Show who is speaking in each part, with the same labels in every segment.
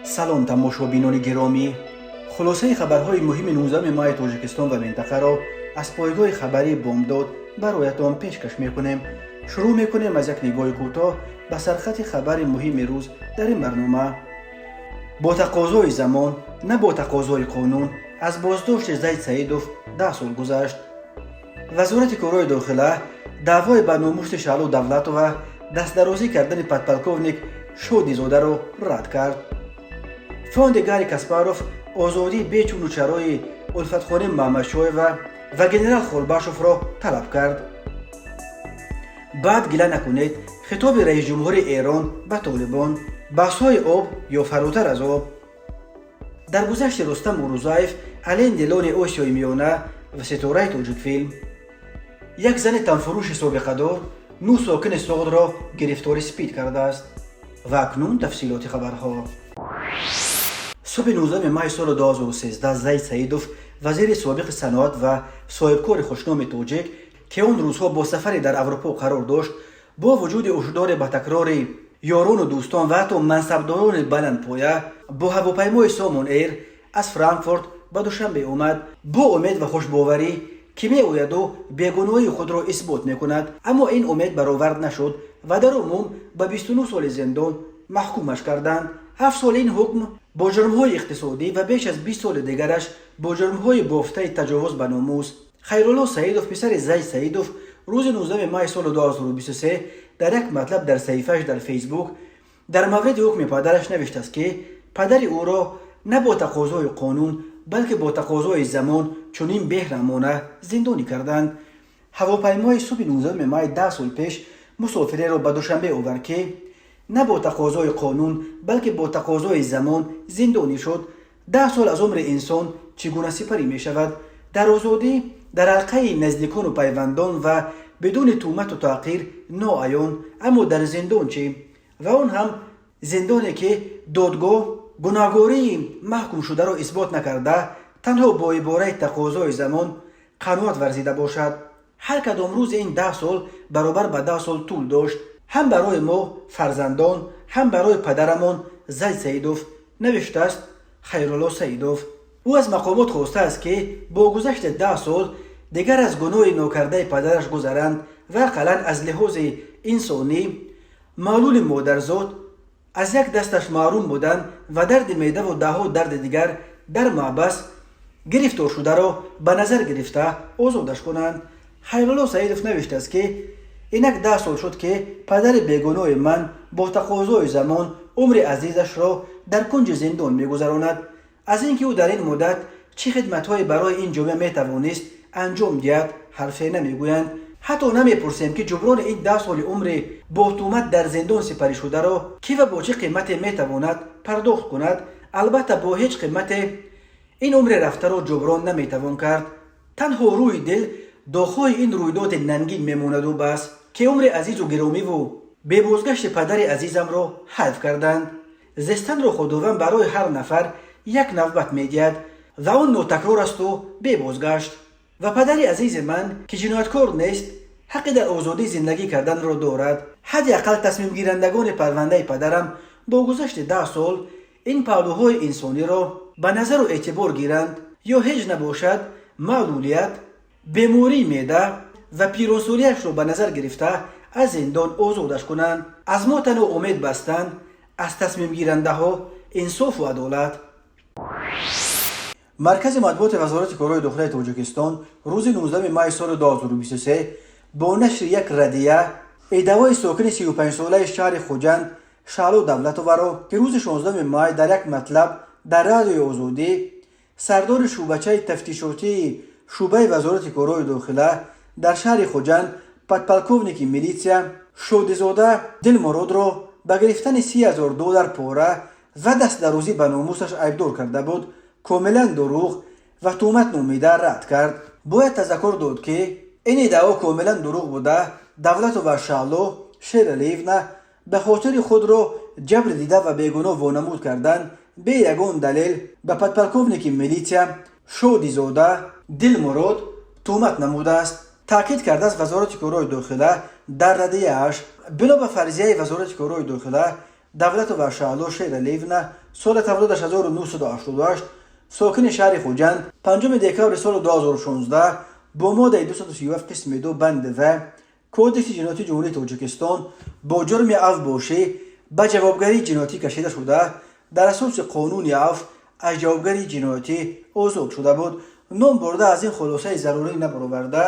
Speaker 1: Салом, тамошобинони гиромӣ! Хулосаи хабарҳои муҳими 19 майи Тоҷикистон ва минтақаро аз пойгоҳи хабарии «Бомдод» бароятон пешкаш мекунем. Шурӯъ мекунем аз як нигоҳи кӯтоҳ ба сархати хабари муҳими рӯз дар ин барнома. Бо тақозои замон, на бо тақозои қонун, аз боздошти Зайд Саидов 10 сол гузашт. Вазорати корҳои дохила даъвои ба номуси Шаҳло Давлатова дастдарозӣ кардани подполковник Шодизодаро рад кард. Фонди Гарри Каспаров озодии бечуну чарои Улфатхоним Маҳмадшоева ва генерал Холбашовро талаб кард. Баъд гила накунед, хитоби раисҷумҳури Эрон ба Толибон. Баҳсҳои об ё фаротар аз об. Даргузашти Рустам Урузаев, Ален Делони Осиёи Миёна ва ситораи Тоҷикфилм. Як зани танфурӯши собиқадор нӯ сокини Суғдро гирифтори СПИД кардааст. Ва акнун тафсилоти хабарҳо. Субҳи 19 май соли 2013 Зайд Саидов, вазири собиқи саноат ва соҳибкори хушноми тоҷик, ки он рӯзҳо бо сафаре дар Аврупо қарор дошт, бо вуҷуди ҳушдори ба такрори ёрону дӯстон ва ҳатто мансабдорони баландпоя, бо ҳавопаймои Сомон Эйр аз Франкфурт ба Душанбе омад, бо умед ва хушбоварӣ, ки меояду бегуноҳии худро исбот мекунад. Аммо ин умед баровард нашуд ва дар умум ба 29 соли зиндон маҳкумаш карданд. 7 соли ин ҳукм бо ҷурмҳои иқтисодӣ ва беш аз 20 соли дигараш бо ҷурмҳои бофтаи таҷовуз ба номус. Хайрулло Саидов, писари Зайд Саидов, рӯзи 19 май соли 2023 дар як матлаб дар саҳифааш дар Фейсбук дар мавриди ҳукми падараш навиштааст, ки падари ӯро на бо тақозои қонун, балки бо тақозои замон чунин беҳрамона зиндонӣ карданд. Ҳавопаймои субҳи 19 май 10 сол пеш мусофиреро ба Душанбе овард, ки на бо тақозои қонун, балки бо тақозои замон зиндонӣ шуд. 10 сол аз умри инсон чӣ гуна сипарӣ мешавад? Дар озодӣ, дар ҳалқаи наздикону пайвандон ва бидуни туҳмату таъқир ноаён. Аммо дар зиндон чӣ? Ва он ҳам зиндоне, ки додгоҳ гунаҳгории маҳкумшударо исбот накарда, танҳо бо ибораи тақозои замон қаноат варзида бошад. Ҳар кадом рӯзи ин 10 сол баробар ба 10 сол тӯл дошт, ҳам барои мо фарзандон, ҳам барои падарамон Зайд Саидов, навиштааст Хайрулло Саидов. Ӯ аз мақомот хостааст, ки бо гузашти 10 сол дигар аз гуноҳи нокардаи падараш гузаранд ва ақаллан аз лиҳози инсонӣ маълули модарзод, аз як дасташ маҳрум будан ва дарди меъдаву даҳҳо дарди дигар дар маҳбас гирифторшударо ба назар гирифта озодаш кунанд. Хайрулло Саидов навиштааст, ки инак 10 сол шуд, ки падари бегуноҳи ман бо тақозои замон умри азизашро дар кунҷи зиндон мегузаронад. Аз ин ки ӯ дар ин муддат чӣ хидматҳое барои ин ҷомеа метавонист анҷом диҳад, ҳарфе намегӯянд. Ҳатто намепурсем, ки ҷуброни ин 10 соли умри бо туҳмат дар зиндон сипарӣшударо кӣ ва бо чӣ қимате метавонад пардохт кунад. Албатта, бо ҳеҷ қимате ин умри рафтаро ҷуброн наметавон кард. Танҳо рӯи дил доғҳои ин рӯйдоди нангин мемонаду бас, ки умри азизу гиромиву бебозгашти падари азизамро ҳайф карданд. Зистанро Худованд барои ҳар нафар як навбат медиҳад ва он нотакрор асту бебозгашт. Ва падари азизи ман, ки ҷинояткор нест, ҳаққи дар озодӣ зиндагӣ карданро дорад. Ҳадди ақал тасмимгирандагони парвандаи падарам бо гузашти 10 сол ин паҳлӯҳои инсониро ба назару эътибор гиранд ё ҳеҷ набошад, маълулият, бемории меъда ва пиронсолиашро ба назар гирифта, аз зиндон озодаш кунанд. Аз мо танҳо умед бастан, аз тасмимгирандаҳо инсофу адолат. Маркази матбуоти Вазорати корҳои дохилаи Тоҷикистон рӯзи 19 май соли 2023 бо нашри як раддия иддаои сокини 35-солаи шаҳри Хуҷанд Шаҳло Давлатоваро, ки рӯзи 16 май дар як матлаб дар Радиои Озодӣ сардори шӯъбачаи тафтишотии шӯъбаи Вазорати корҳои дохила дар шаҳри Хуҷанд, подполковники милитсия Шодизода Дилмуродро ба гирифтани 30 000 доллар пора ва дастдарозӣ ба номусаш айбдор карда буд, комилан дурӯғ ва туҳмат номида рад кард. Бояд тазаккур дод, ки ин иддао комилан дурӯғ буда, Давлатова Шаҳло Шералиевна ба хотири худро ҷабр дида ва бегуноҳ вонамуд кардан, бе ягон далел ба подполковники милитсия Шодизода Дилмурод туҳмат намудааст, таъкид кардааст Вазорати корҳои дохила дар раддияаш. Бино ба фарзияи Вазорати корҳои дохила, Давлатова Шаҳло Шералиевна Соли таваллудаш 1988, сокини шаҳри Хуҷанд, 5 декабри соли 2016 бо моддаи 237 қисми 2 банди В Кодекси ҷиноятии Ҷумҳурии Тоҷикистон бо ҷурми авбошӣ ба ҷавобгарии ҷиноятӣ кашида шуда, дар асоси қонуни афв аз ҷавобгарии ҷиноятӣ озод шуда буд. Ном бурда аз ин хулосаи зарурӣ набароварда,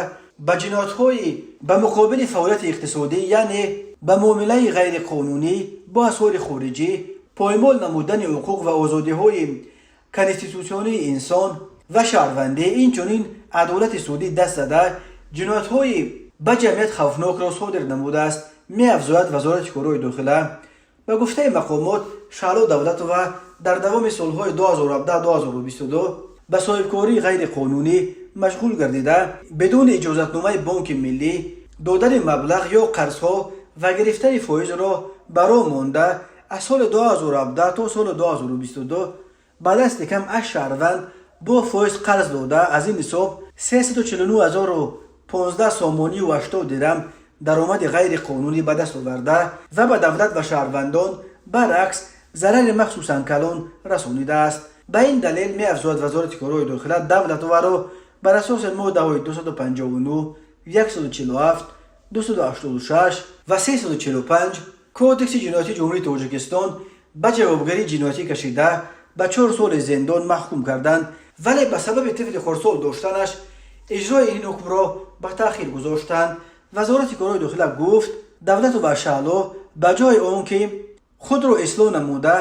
Speaker 1: ба ҷиноятҳои ба муқобили фаъолияти иқтисодӣ, яъне ба муомилаи ғайриқонунӣ бо асъори хориҷӣ, поймол намудани ҳуқуқ ва озодиҳои конститутсионии инсон ва шаҳрвандӣ, инчунин адолати судӣ даст зада, ҷиноятҳои ба ҷамъият хавфнокро содир намудааст, меафзояд Вазорати корҳои дохила. Ба гуфтаи мақомот, Шаҳло Давлатова дар давоми солҳои 2017-2022 ба соҳибкории ғайриқонунӣ машғул гардида, бидуни иҷозатномаи Бонки Миллӣ додани маблағ ё қарзҳо ва гирифтани фоизро ба роҳ монда, аз соли 2017 то соли 2022 ба дасти кам 8 шаҳрванд бо фоиз қарз дода, аз ин ҳисоб 349 015 сомонию 80 дирам даромади ғайриқонунӣ ба даст оварда ва ба давлат ва шаҳрвандон баръакс зарари махсусан калон расонидааст. Ба ин далел, меафзояд Вазорати корҳои дохила, Давлатоваро бар асоси моддаҳои 259, 147, 286 ва 345 Кодекси ҷиноятии Ҷумҳурии Тоҷикистон ба ҷавобгарии ҷиноятӣ кашида, ба 4 соли зиндон маҳкум карданд, вале ба сабаби тифли хурдсол доштанаш иҷрои ин ҳукмро ба таъхир гузоштанд. Вазорати корҳои дохила гуфт, Давлатова Шаҳло ба ҷои он ки худро ислоҳ намуда,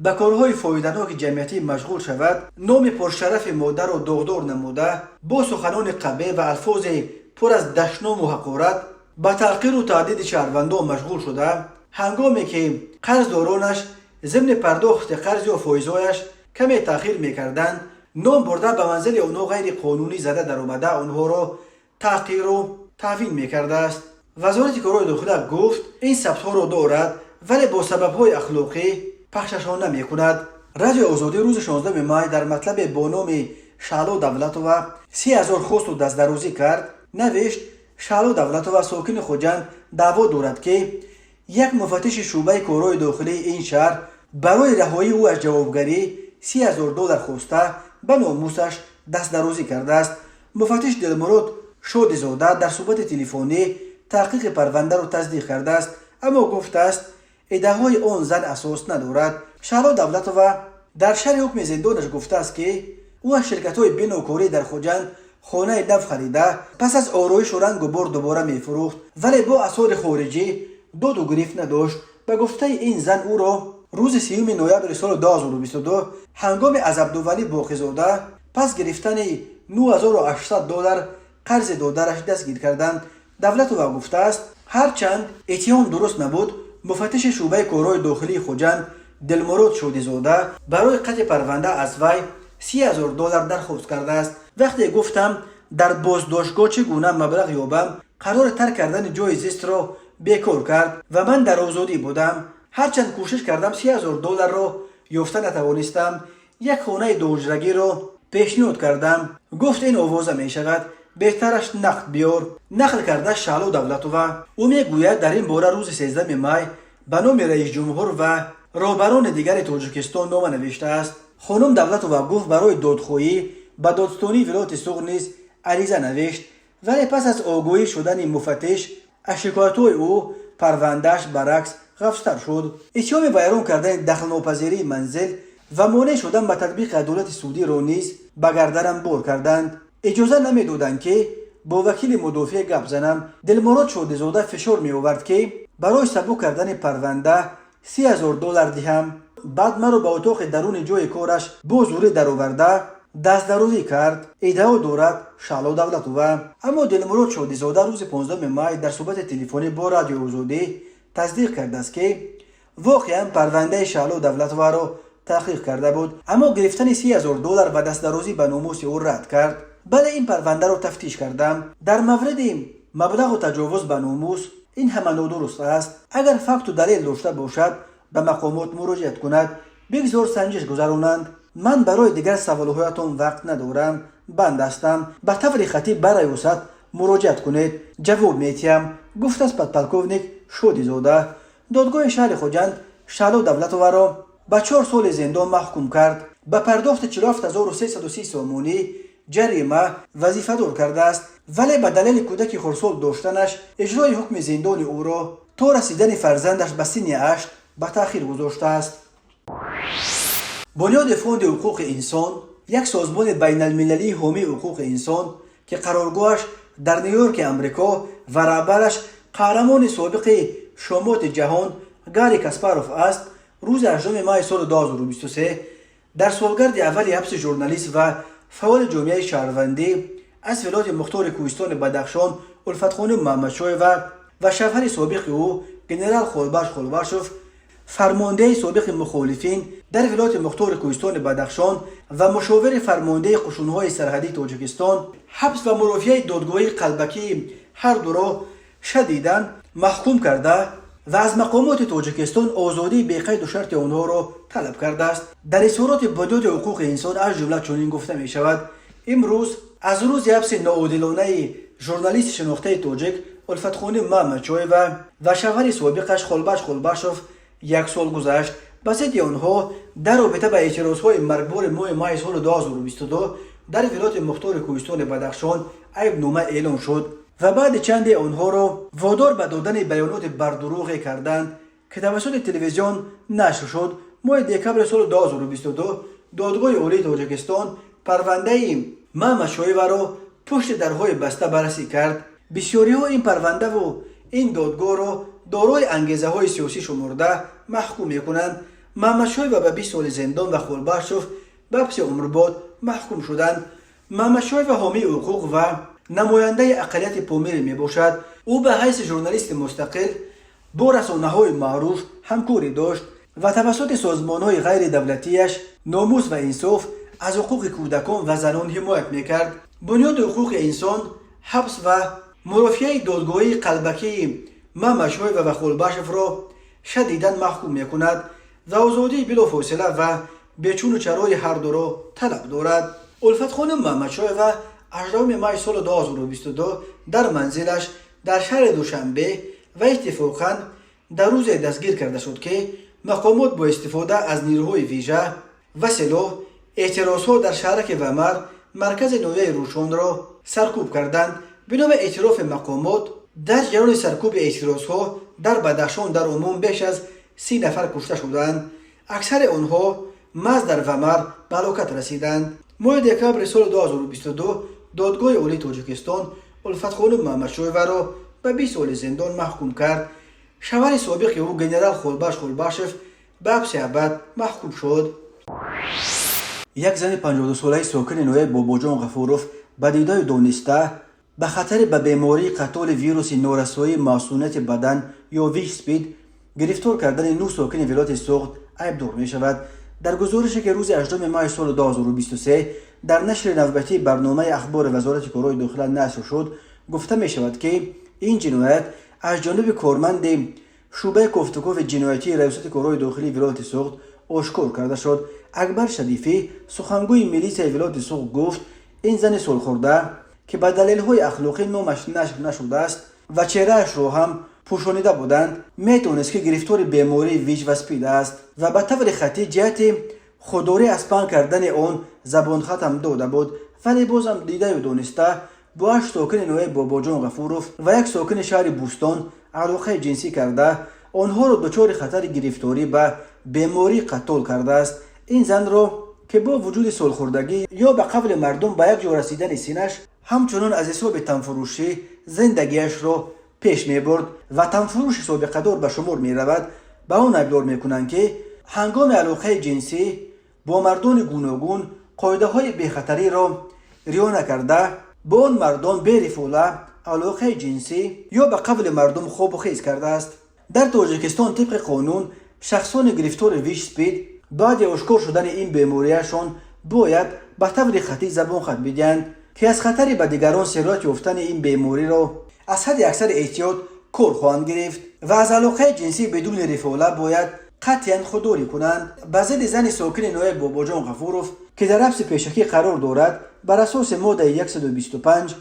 Speaker 1: ба корҳои фоиданоки ҷамъиятӣ машғул шавад, номи пуршарафи модарро доғдор намуда, бо суханони қабеҳ ва алфози пур аз дашному ҳақорат ба таҳқиру таҳдиди шаҳрвандон машғул шуда, ҳангоме ки қарздоронаш зимни пардохти қарз ё фоизҳояш каме таъхир мекарданд, ном бурда ба манзили онҳо ғайриқонунӣ зада даромада, онҳоро таҳқиру таҳвин мекардааст. Вазорати корҳои дохила гуфт, ин сабтҳоро дорад, вале бо сабабҳои ахлоқӣ пахшашон намекунад. Радиои Озодӣ рӯзи 16 май дар матлабе бо номи «Шаҳло Давлатова 30 000 хосту дастдарозӣ кард» навишт: Шаҳло Давлатова, сокини Хуҷанд, даъво дорад, ки як муфаттиши шӯъбаи корҳои дохилии ин шаҳр барои раҳоии ӯ аз ҷавобгарӣ 30 000 доллар хоста, ба номусаш дастдарозӣ кардааст. Муфаттиш Дилмурод Шодизода дар суҳбати телефонӣ таҳқиқи парвандаро тасдиқ кардааст, аммо гуфтааст, иддаоҳои он зан асос надорад. Шаҳло Давлатова дар шарҳи ҳукми зиндонаш гуфтааст, ки ӯ аз ширкатҳои бинокорӣ дар Хуҷанд хонаи нав харида, пас аз ороишу рангу бор дубора мефурӯхт, вале бо асъори хориҷӣ доду гирифт надошт. Ба гуфтаи ин зан, ӯро рӯзи 30 ноябри соли 2022 ҳангоми аз Абдувалӣ Боқизода пас гирифтани 9800 доллар қарзи додараш дастгир карданд. Давлатова гуфтааст, ҳарчанд иттиҳом дуруст набуд, муфаттиши шӯъбаи корҳои дохилии Хуҷанд Дилмурод Шодизода барои қатъи парванда аз вай 30 000 доллар дархост кардааст. «Вақте гуфтам, дар боздоштгоҳ чӣ гуна маблағ ёбам, қарори тарк кардани ҷои зистро бекор кард ва ман дар озодӣ будам. Ҳарчанд кӯшиш кардам, 30 000 долларро ёфта натавонистам. Як хонаи дуҳуҷрагиро пешниҳод кардам, гуфт, ин овоза мешавад, беҳтараш нақд биёр», нақл карда Шаҳло Давлатова. Ӯ мегӯяд, дар ин бора рӯзи 13 май ба номи раисҷумҳур ва роҳбарони дигари Тоҷикистон нома навиштааст. Хонум Давлатова гуфт, барои додхоҳӣ ба додстонии вилояти Суғд низ ариза навишт, вале пас аз огоҳӣ шудани муфаттиш аз шикоятҳои ӯ парвандааш баръакс ғафзтар шуд. Иттиҳоми вайрон кардани дахлнопазирии манзил ва монеъ шудан ба татбиқи адолати судиро низ ба гарданам бор карданд. Иҷоза намедоданд, ки бо вакили мудофиа гап занам. Дилмурод Шодизода фишор меовард, ки барои сабук кардани парванда 30 000 доллар диҳам. Баъд маро ба утоқи даруни ҷои кораш бо зӯрӣ дароварда, дастдарозӣ кард, иддао дорад Шаҳло Давлатова. Аммо Дилмурод Шодизода рӯзи 15 май дар суҳбати телефонӣ бо Радиои Озодӣ тасдиқ кардааст, ки воқеан парвандаи Шаҳло Давлатоваро таҳқиқ карда буд, аммо гирифтани 30 000 доллар ва дастдарозӣ ба номуси ӯ рад кард. «Бале, ин парвандаро тафтиш кардам. Дар мавриди маблағу таҷовуз ба номус ин ҳама нодуруст аст. Агар факту далел дошта бошад, ба мақомот муроҷиат кунад, бигзор санҷиш гузаронанд. Ман барои дигар саволҳоятон вақт надорам, банд ҳастам. Ба таври хаттӣ ба раёсат муроҷиат кунед, ҷавоб метиҳам», гуфтааст подполковник Шодизода. Додгоҳи шаҳри Хуҷанд Шаҳло Давлатоваро ба 4 соли зиндон маҳкум кард, ба пардохти 47 330 сомонӣ ҷарима вазифадор кардааст, вале ба далели кӯдаки хурдсол доштанаш иҷрои ҳукми зиндони ӯро то расидани фарзандаш ба синни 8 ба таъхир гузоштааст. Бунёди Фонди ҳуқуқи инсон, як созмони байналмилалии ҳомии ҳуқуқи инсон, ки қароргоҳаш дар Ню-Йорки Амрико ва раҳбараш қаҳрамони собиқи шоҳмоти ҷаҳон Гарри Каспаров аст, рӯзи 8 майи соли 2023 дар солгарди аввали ҳабси журналист ва фаъоли ҷомеаи шаҳрвандӣ аз вилояти мухтори кӯҳистони Бадахшон Улфатхоним Маҳмадшоева ва шавҳари собиқи ӯ генерал Холбаш Холбашов, фармондеҳи собиқи мухолифин дар вилояти мухтори кӯҳистони Бадахшон ва мушовири фармондеҳи қушунҳои сарҳадии Тоҷикистон, ҳабс ва мурофиаи додгоҳии қалбакии ҳар дуро шадидан маҳкум карда ва аз мақомоти Тоҷикистон озодии беқайду шарти онҳоро талаб кардааст. Дар изҳороти Бунёди ҳуқуқи инсон аз ҷумла чунин гуфта мешавад: «Имрӯз аз рӯзи ҳабси ноодилонаи журналисти шинохтаи тоҷик Улфатхоним Маҳмадшоева ва шавҳари собиқаш Холбаш Холбашов як сол гузашт. Ба зидди онҳо дар робита ба эътирозҳои маргбори моҳи майи соли 2022 дар вилояти мухтори кӯҳистони Бадахшон айбнома эълон шуд ва баъди чанде онҳоро водор ба додани баёноти бардурӯғе карданд, ки тавассути телевизион нашр шуд. Моҳи декабри соли 2022 Додгоҳи Олии Тоҷикистон парвандаи Маҳмадшоеваро пушти дарҳои баста баррасӣ кард. Бисёриҳо ин парвандаву ин додгоҳро дорои ангезаҳои сиёсӣ шумурда маҳкум мекунанд. Маҳмадшоева ба 20 соли зиндон ва Холбашов ба ҳабси умрбод маҳкум шуданд. Маҳмадшоева ҳомии ҳуқуқ ва намояндаи ақаллияти помирӣ мебошад. Ӯ ба ҳайси журналисти мустақил бо расонаҳои маъруф ҳамкорӣ дошт ва тавассути созмонҳои ғайридавлатияш «Номус» ва «Инсоф» аз ҳуқуқи кӯдакон ва занон ҳимоят мекард. Бунёди ҳуқуқи инсон ҳабс ва мурофиаи додгоҳии қалбакии Маҳмадшоева ва Холбашевро шадидан маҳкум мекунад ва озодии билофосила ва бечуну чарои ҳардуро талаб дорад». Улфатхоним Маҳмадшоева 18 май соли 2022 дар манзилаш дар шаҳри Душанбе ва иттифоқан дар рӯзе дастгир карда шуд, ки мақомот бо истифода аз нирӯҳои вижа ва силоҳ эътирозҳо дар шаҳраки Вамар, маркази ноҳияи Рӯшонро саркӯб карданд. Бино ба эътирофи мақомот, дар ҷараёни саркӯби эътирозҳо дар Бадахшон дар умум беш аз 30 нафар кушта шуданд. Аксари онҳо маҳз дар Вамар ба ҳалокат расиданд. Моҳи декабри соли 2022 Додгоҳи Олии Тоҷикистон Улфатхоним Маҳмадшоеваро ба 20 соли зиндон маҳкум кард. Шавҳари собиқи ӯ генерал Холбаш Холбашев ба ҳабси абад маҳкум шуд. Як зани 52-солаи сокини ноҳияи Бобоҷон Ғафуров ба дидаю дониста ба хатари ба бемории қаттоли вируси норасоии масунияти бадан ё ВИЧ СПИД гирифтор кардани нӯ сокини вилояти Суғд айбдор мешавад. Дар гузорише, ки рӯзи 8 майи соли 2023 дар нашри навбатии барномаи ахбори Вазорати корҳои дохила нашр шуд, гуфта мешавад, ки ин ҷиноят аз ҷониби корманди шӯъбаи кофтукови ҷиноятии Раёсати корҳои дохилии вилояти Суғд ошкор карда шуд. Акбар Шарифӣ, сухангӯи милисияи вилояти Суғд, гуфт, ин зани солхӯрда, ки ба далелҳои ахлоқӣ номаш нашр нашудааст ва чеҳраашро ҳам пӯшонида буданд, метавонист, ки гирифтори бемории ВИЧ ва СПИД аст ва ба таври хаттӣ ҷиҳати худдорӣ аз паҳн кардани он забонхатам дода буд, вале бозам дидаю дониста бо ҳашт сокини ноҳияи Бобоҷон Ғафуров ва як сокини шаҳри Бӯстон алоқаи ҷинсӣ карда, онҳоро дучори хатари гирифторӣ ба бемории қаттол кардааст. Ин занро, ки бо вуҷуди солхӯрдагӣ ё ба қавли мардум ба як ҷо расидани синаш, ҳамчунон аз ҳисоби танфурӯшӣ зиндагиашро пеш мебурд ва танфурӯши собиқадор ба шумор меравад, ба он айбдор мекунанд, ки ҳангоми алоқаи ҷинсӣ бо мардони гуногун қоидаҳои бехатариро риоя накарда, бо он мардон берифола алоқаи ҷинсӣ ё ба қавли мардум хобу хез кардааст. Дар Тоҷикистон тибқи қонун шахсони гирифтори ВИЧ СПИД баъди ошкор шудани ин бемориашон бояд ба таври хаттӣ забонхат бидиҳанд, ки аз хатари ба дигарон сироят ёфтани ин бемориро аз ҳадди аксари эҳтиёт кор хоҳанд гирифт ва аз алоқаи ҷинсӣ бидуни рифола бояд қатъиян худдорӣ кунанд. Ба зидди зани сокини ноҳияи Бобоҷон Ғафуров, ки дар ҳабси пешакӣ қарор дорад, бар асоси моддаи 125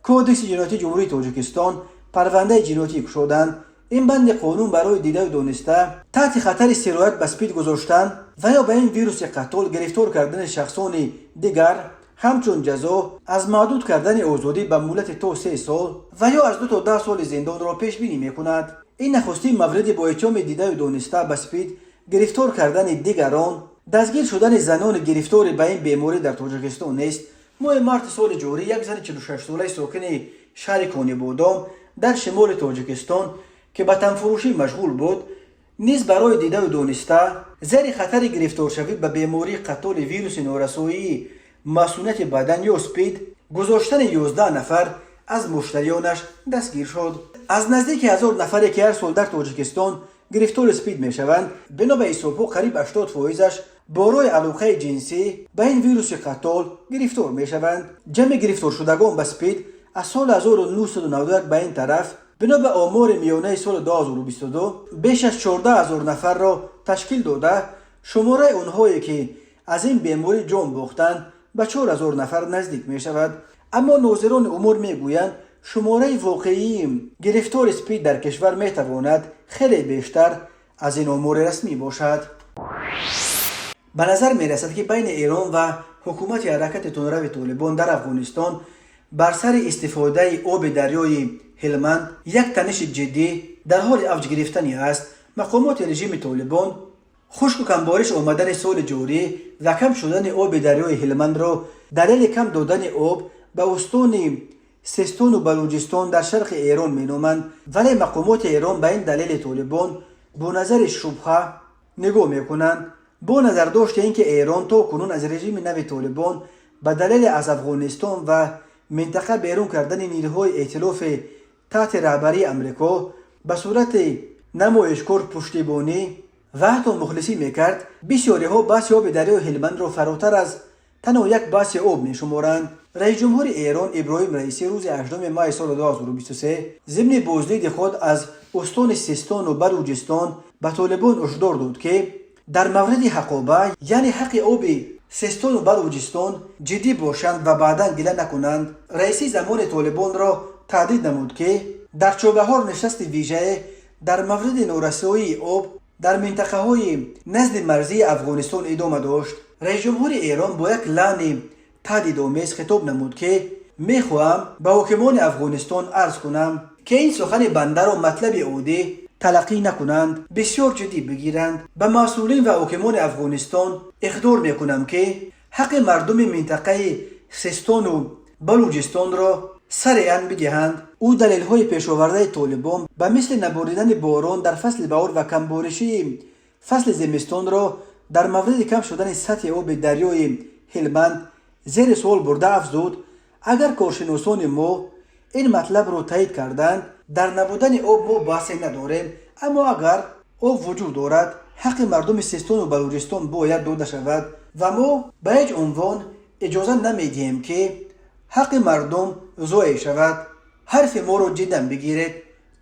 Speaker 1: Кодекси ҷиноятии Ҷумҳурии Тоҷикистон парвандаи ҷиноятӣ кушоданд. Ин банди қонун барои дидаю дониста таҳти хатари сироят ба СПИД гузоштан ва ё ба ин вируси қаттол гирифтор кардани шахсони дигар ҳамчун ҷазо аз маҳдуд кардани озодӣ ба муҳлати то 3 сол ва ё аз 2 то 10 соли зиндонро пешбинӣ мекунад. Ин нахустин мавриди бо иттиҳоми дидаю дониста ба СПИД гирифтор кардани дигарон дастгир шудани занони гирифтори ба ин беморӣ дар Тоҷикистон нест. Моҳи марти соли ҷорӣ як зани 46-солаи сокини шаҳри Конибодом дар шимоли Тоҷикистон, ки ба танфурӯшӣ машғул буд, низ барои дидаю дониста зери хатари гирифторшавӣ ба бемории қаттоли вируси норасоии масунияти бадан ё СПИД гузоштани 11 нафар аз муштариёнаш дастгир шуд. Аз наздики 1000 нафаре, ки ҳар сол дар Тоҷикистон гирифтори СПИД мешаванд, бино ба ҳисобҳо, қариб 80 фоизаш бо роҳи алоқаи ҷинсӣ ба ин вируси қаттол гирифтор мешаванд. Ҷамъи гирифторшудагон ба СПИД аз соли 1991 ба ин тараф, бино ба омори миёнаи соли 2022, беш аз 14 ҳазор нафарро ташкил дода, шумораи онҳое, ки аз ин беморӣ ҷон бохтанд, ба 4 ҳазор нафар наздик мешавад. Аммо нозирони умур мегӯянд, шумораи воқеии гирифтори СПИД дар кишвар метавонад хеле бештар аз ин омори расмӣ бошад. Ба назар мерасад, ки байни Эрон ва ҳукумати ҳаракати тундрави Толибон дар Афғонистон бар сари истифодаи оби дарёи Ҳилманд як таниши ҷиддӣ дар ҳоли авҷ гирифтанӣ аст. Мақомоти режими Толибон хушку камбориш омадани соли ҷорӣ ва кам шудани оби дарёи Ҳилмандро далели кам додани об ба устони Систону Балуҷистон дар шарқи Эрон меноманд. Вале мақомоти Эрон ба ин далели Толибон бо назари шубҳа нигоҳ мекунанд, бо назардошти ин ки Эрон то кунун аз режими нави Толибон ба далели аз Афғонистон ва минтақа берун кардани нирӯҳои эътилофи таҳти раҳбарии Амрико ба сурати намоишкор пуштибонӣ ва ҳатто мухлисӣ мекард. Бисёриҳо баҳси оби дарёи Ҳилмандро фаротар аз танҳо як баҳси об мешуморанд. Раисҷумҳури Эрон Иброҳим Раисӣ рӯзи 8 майи соли 2023 зимни боздиди худ аз устони Систону Балуҷистон ба Толибон ҳушдор дод, ки дар мавриди ҳақоба, яъне ҳаққи оби Систону Балуҷистон, ҷиддӣ бошанд ва баъдан гила накунанд. Раисӣ замоне Толибонро таҳдид намуд, ки дар Чобаҳор нишасти вижае дар мавриди норасоии об дар минтақаҳои назди марзии Афғонистон идома дошт. Раисҷумҳури Эрон бо як лаҳни таҳдидомез хитоб намуд, ки мехоҳам ба ҳокимони Афғонистон арз кунам, ки ин сухани бандаро матлаби оддӣ талаққӣ накунанд, бисёр ҷиддӣ бигиранд. Ба масъулин ва ҳокимони Афғонистон ихдор мекунам, ки ҳаққи мардуми минтақаи Систону Балуҷистонро сариан бидиҳанд. Ӯ далелҳои пешовардаи Толибон ба мисли наборидани борон дар фасли баҳор ва камборишии фасли зимистонро дар мавриди кам шудани сатҳи оби дарёи Ҳилманд зери суол бурда, афзуд: агар коршиносони мо ин матлабро таъид карданд, дар набудани об мо баҳсе надорем, аммо агар об вуҷуд дорад, ҳаққи мардуми Систону Балуҷистон бояд дода шавад ва мо ба ҳеҷ унвон иҷоза намедиҳем, ки ҳаққи мардум зоеъ шавад. Ҳарфи моро ҷиддан бигиред,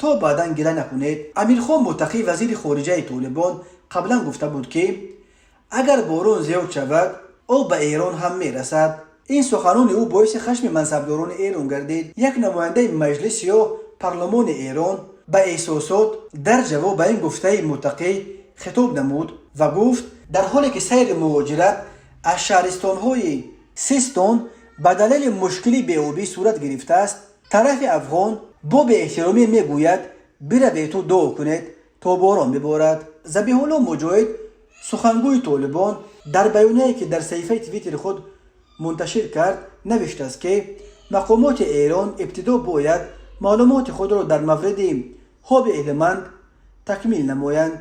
Speaker 1: то баъдан гила накунед. Амирхон Муттақӣ, вазири хориҷаи Толибон, қаблан гуфта буд, ки агар борон зиёд шавад, об ба Эрон ҳам мерасад. Ин суханони ӯ боиси хашми мансабдорони Эрон гардид. Як намояндаи маҷлис ё парлумони Эрон ба эҳсосот дар ҷавоб ба ин гуфтаи Муттақӣ хитоб намуд ва гуфт: дар ҳоле ки сайри муҳоҷират аз шаҳристонҳои Систон ба далели мушкили беобӣ сурат гирифтааст, тарафи афғон бо беэҳтиромӣ мегӯяд: бираведу дуо кунед, то борон биборад. Забиҳулло Муҷоҳид, сухангӯи Толибон, дар баёнияе, ки дар саҳифаи Твиттери худ мунташир кард, навиштааст, ки мақомоти Эрон ибтидо бояд маълумоти худро дар мавриди оби Ҳилманд такмил намоянд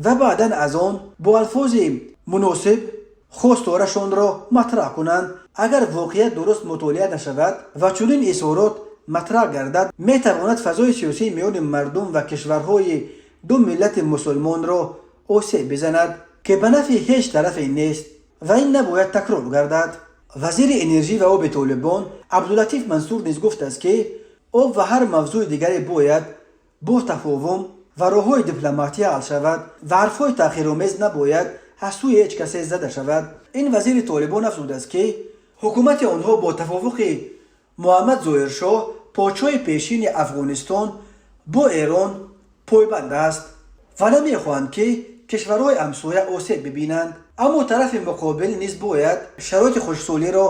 Speaker 1: ва баъдан аз он бо алфози муносиб хосторашонро матраҳ кунанд. Агар воқеият дуруст мутолиа нашавад ва чунин изҳорот матраҳ гардад, метавонад фазои сиёсии миёни мардум ва кишварҳои ду миллати мусулмонро осеб бизанад, ки ба нафъи ҳеҷ тарафе нест ва ин набояд такрор гардад. Вазири энержӣ ва оби Толибон Абдулатиф Мансур низ гуфтааст, ки об ва ҳар мавзӯи дигаре бояд бо тафовум ва роҳҳои дипломатия ҳал шавад ва ҳарфҳои таҳқиромез набояд аз сӯи ҳеҷ касе зада шавад. Ин вазири Толибон афзудааст, ки ҳукумати онҳо бо тавофуқи Муҳаммад Зоҳиршоҳ, подшоҳи пешини Афғонистон, бо Эрон пойбанд аст ва намехоҳанд, ки кишварҳои ҳамсоя осеб бибинанд, аммо тарафи муқобил низ бояд шароити хушксолиро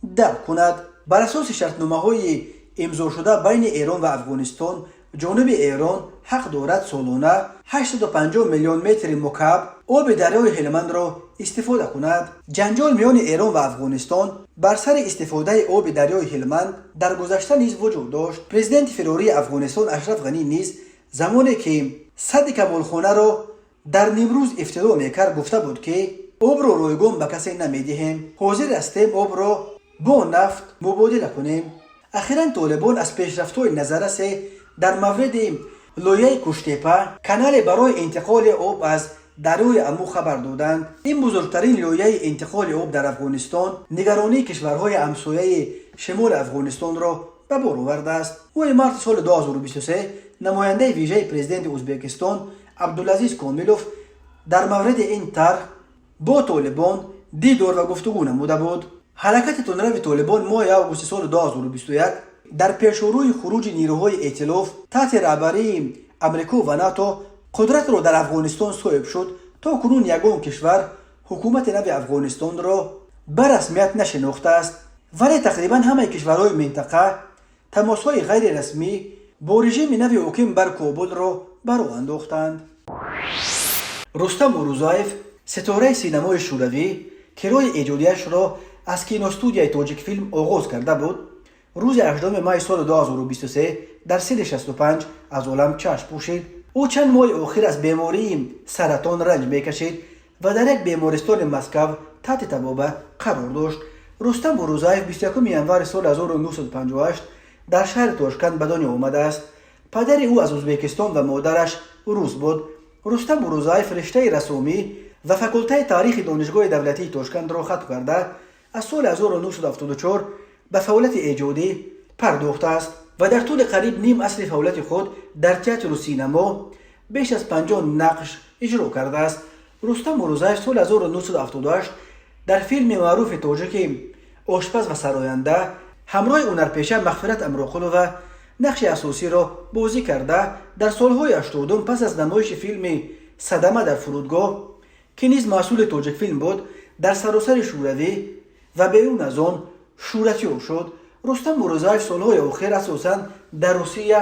Speaker 1: дарк кунад. Бар асоси шартномаҳои имзошуда байни Эрон ва Афғонистон, ҷониби Эрон ҳақ дорад солона 850 миллион метри мукааб оби дарёи Ҳелмандро истифода кунад. Ҷанҷол миёни Эрон ва Афғонистон бар сари истифодаи оби дарёи Ҳелманд дар гузашта низ вуҷуд дошт. Президенти фирории Афғонистон Ашраф Ғанӣ низ замоне ки садди Камолхонаро дар Нимрӯз ифтитоҳ мекард, гуфта буд, ки обро ройгон ба касе намедиҳем, ҳозир ҳастем обро бо нафт мубодила кунем. Ахиран Толибон аз пешрафтҳои назаррасе дар мавриди лоиҳаи Куштепа, канале барои интиқоли об аз дарёи Аму, хабар доданд. Ин бузургтарин лоиҳаи интиқоли об дар Афғонистон нигаронии кишварҳои ҳамсояи шимоли Афғонистонро ба бор овардааст. Моҳи марти соли 2023 намояндаи вижаи президенти Ӯзбекистон Абдулазиз Комилов дар мавриди ин тарҳ бо Толибон дидор ва гуфтугӯ намуда буд. Ҳаракати тундрави Толибон моҳи августи соли 2021 дар пешорӯи хуруҷи нерӯҳои эътилоф таҳти раҳбарии Амрико ва НАТО қудратро дар Афғонистон соҳиб шуд. То кунун ягон кишвар ҳукумати нави Афғонистонро ба расмият нашинохтааст, вале тақрибан ҳамаи кишварҳои минтақа тамосҳои ғайрирасмӣ бо режими нави ҳоким бар Кобулро ба роҳ андохтанд. Рустам Урузаев, ситораи синамои шӯравӣ, ки роҳи эҷодиашро аз киностудияи Тоҷикфилм оғоз карда буд, рӯзи 8 майи соли 2023 дар синни 65 аз олам чашм пӯшид. Ӯ чанд моҳи охир аз бемории саратон ранҷ мекашид ва дар як бемористони Москав таҳти табобат қарор дошт. Рустам Урузаев 21 январи соли 1958 дар шаҳри Тошканд ба дунё омадааст. Падари ӯ аз Ӯзбекистон ва модараш рус буд. Рустам Урузаев риштаи рассомӣ ва факултаи таърихи Донишгоҳи давлатии Тошкандро хатм карда, аз соли 1974 ба фаъолияти эҷодӣ пардохтааст ва дар тӯли қариб ним асри фаъолияти худ дар театру синамо беш аз 50 нақш иҷро кардааст. Рустам Урузаев соли 1978 дар филми маъруфи тоҷики «Ошпаз ва сароянда» ҳамроҳи ҳунарпеша Мағфират Амроқулова нақши асосиро бозӣ карда, дар солҳои 80-ум пас аз намоиши филми «Садама дар фурудгоҳ», ки низ маҳсули Тоҷикфилм буд, дар саросари Шӯравӣ ва берун аз он шӯҳратёр шуд. Рустам Урузаев солҳои охир асосан дар Русия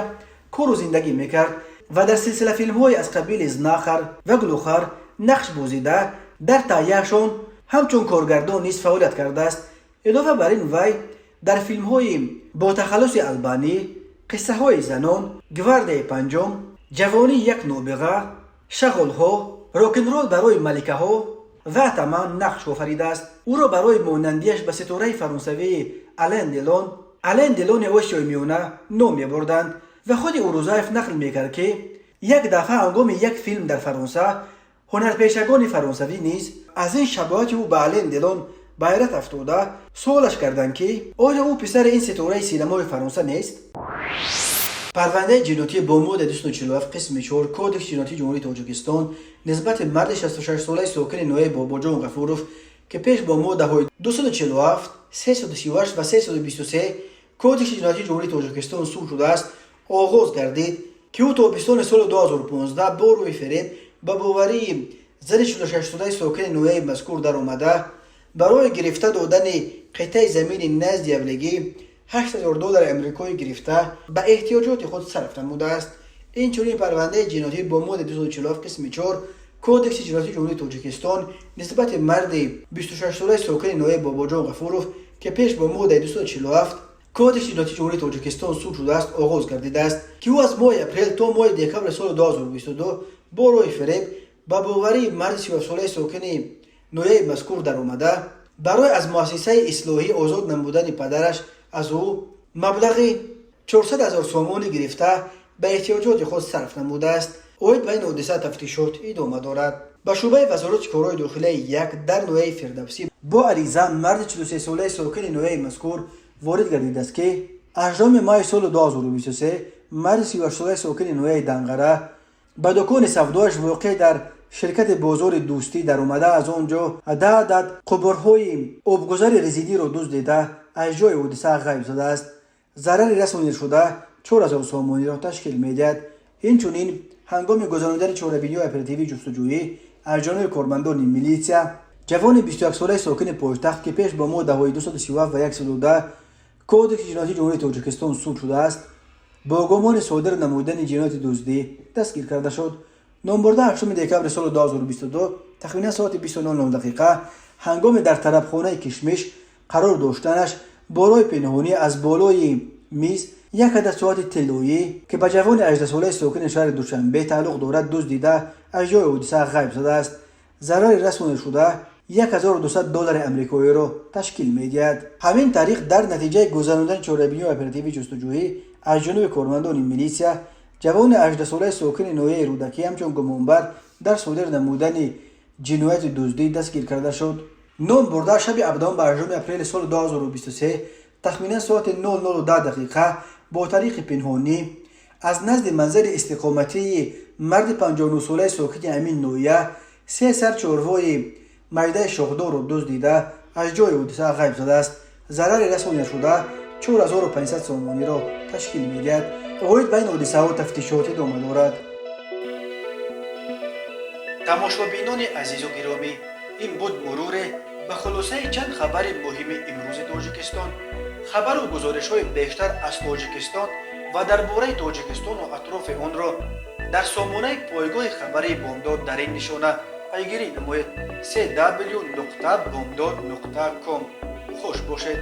Speaker 1: кору зиндагӣ мекард ва дар силсилафилмҳои аз қабили «Знахарь» ва «Глухарь» нақш бозида, дар таҳияашон ҳамчун коргардон низ фаъолият кардааст. Илова бар ин, вай дар филмҳои «Бо тахаллуси Албанӣ», «Қиссаҳои занон», «Гвардияи панҷум», «Ҷавонии як нобиға», «Шағолҳо», «Рок-н-ролл барои маликаҳо» ва «Атаман» нақш офаридааст. Ӯро барои монандиаш ба ситораи фаронсавии Ален Делон «Ален Делони Осиёи Миёна» ном мебурданд ва худи Урузаев нақл мекард, ки як дафъа ҳангоми як филм дар Фаронса ҳунарпешагони фаронсавӣ низ аз ин шабоҳати ӯ ба Ален Делон ба ҳайрат афтода, суолаш карданд, ки оё ӯ писари ин ситораи синамои Фаронса нест. Парвандаи ҷиноятӣ бо моддаи 247 қисми 4 Кодекси ҷиноятии Ҷумҳурии Тоҷикистон нисбати марди 66-солаи сокини ноҳияи Бобоҷон Ғафуров, ки пеш бо моддаҳои 247, 338 ва 323 Кодекси ҷиноятии Ҷумҳурии Тоҷикистон суд шудааст, оғоз гардид, ки ӯ тобистони соли 2015 бо рӯи фиреб ба боварии зани 46-солаи сокини ноҳияи мазкур даромада, барои гирифта додани қитъаи замини назди авлигӣ 8000 доллари амрикоӣ гирифта, ба эҳтиёҷоти худ сарф намудааст. Инчунин парвандаи ҷиноятӣ бо моддаи 247 қисми 4 Кодекси ҷиноятии Ҷумҳурии Тоҷикистон нисбати марди 26-солаи сокини ноҳияи Бобоҷон Ғафуров, ки пеш бо моддаи 247 Кодекси ҷиноятии Ҷумҳурии Тоҷикистон суд шудааст, оғоз гардидааст, ки ӯ аз моҳи апрел то моҳи декабри соли 2022 бо роҳи фиреб ба боварии марди 37-солаи сокини ноҳияи мазкур даромада, барои аз муассисаи ислоҳӣ озод намудани падараш аз ӯ маблағи 400 ҳазор сомонӣ гирифта, ба эҳтиёҷоти худ сарф намудааст. Оид ба ин ҳодиса тафтишот идома дорад. Ба шӯъбаи Вазорати корҳои дохилияи як дар ноҳияи Фирдавсӣ бо ариза марди 43-солаи сокини ноҳияи мазкур ворид гардидааст, ки 8 майи соли 2023 марди 38-солаи сокини ноҳияи Данғара ба дукони савдояш, воқеъ дар ширкати бозори Дӯстӣ, даромада, аз он ҷо 10 адад қубурҳои обгузари резиниро дуздида, аз ҷои ҳодиса ғайб задааст. Зарари расонидашуда 4000 сомониро ташкил медиҳад. Инчунин Ҳангоми гузаронидани чорабиниҳои оперативии ҷустуҷӯӣ аз ҷониби кормандони милитсия, ҷавони 21-солаи сокини пойтахт, ки пеш бо моддаҳои 237 ва 110 Кодекси ҷиноятии Ҷумҳурии Тоҷикистон суд шудааст, бо гумони содир намудани ҷинояти дуздӣ дастгир карда шуд. Номбурда 8 декабри соли 2022 тахминан соати 20:00 дақиқа ҳангоми дар тарабхонаи «Кишмиш» қарор доштанаш бо роҳи пинҳонӣ аз болои миз як адад соати тиллоӣ, ки ба ҷавони 18-солаи сокини шаҳри Душанбе тааллуқ дорад, дуздида, аз ҷои ҳодиса ғайб задааст. Зарари расонидашуда 1200 доллари амрикоиро ташкил медиҳад. Ҳамин тариқ, дар натиҷаи гузаронидани чорабиниҳои оперативии ҷустуҷӯӣ аз ҷониби кормандони милитсия, ҷавони 18-солаи сокини ноҳияи Рӯдакӣ ҳамчун гумонбар дар содир намудани ҷинояти дуздӣ дастгир карда шуд. Ном бурда шаби 7 ба 8 апрели соли 2023 тахминан соати 00:10 дақиқа бо тариқи пинҳонӣ аз назди манзили истиқоматии марди 59-солаи сокини ҳамин ноҳия се сар чорвои майдаи шохдорро дуздида, аз ҷои ҳодиса ғайб задааст. Зарари расонидашуда 4500 сомониро ташкил медиҳад. Оид ба ин ҳодисаҳо тафтишот идома дорад. Тамошобинони азизу гиромӣ, ин буд муруре ба хулосаи чанд хабари муҳими имрӯзи Тоҷикистон. Хабару гузоришҳои бештар аз Тоҷикистон ва дар бораи Тоҷикистону атрофи онро дар сомонаи пойгоҳи хабарии «Бомдод» дар ин нишона пайгирӣ намоед: cw.bomdod.com. Хуш бошед.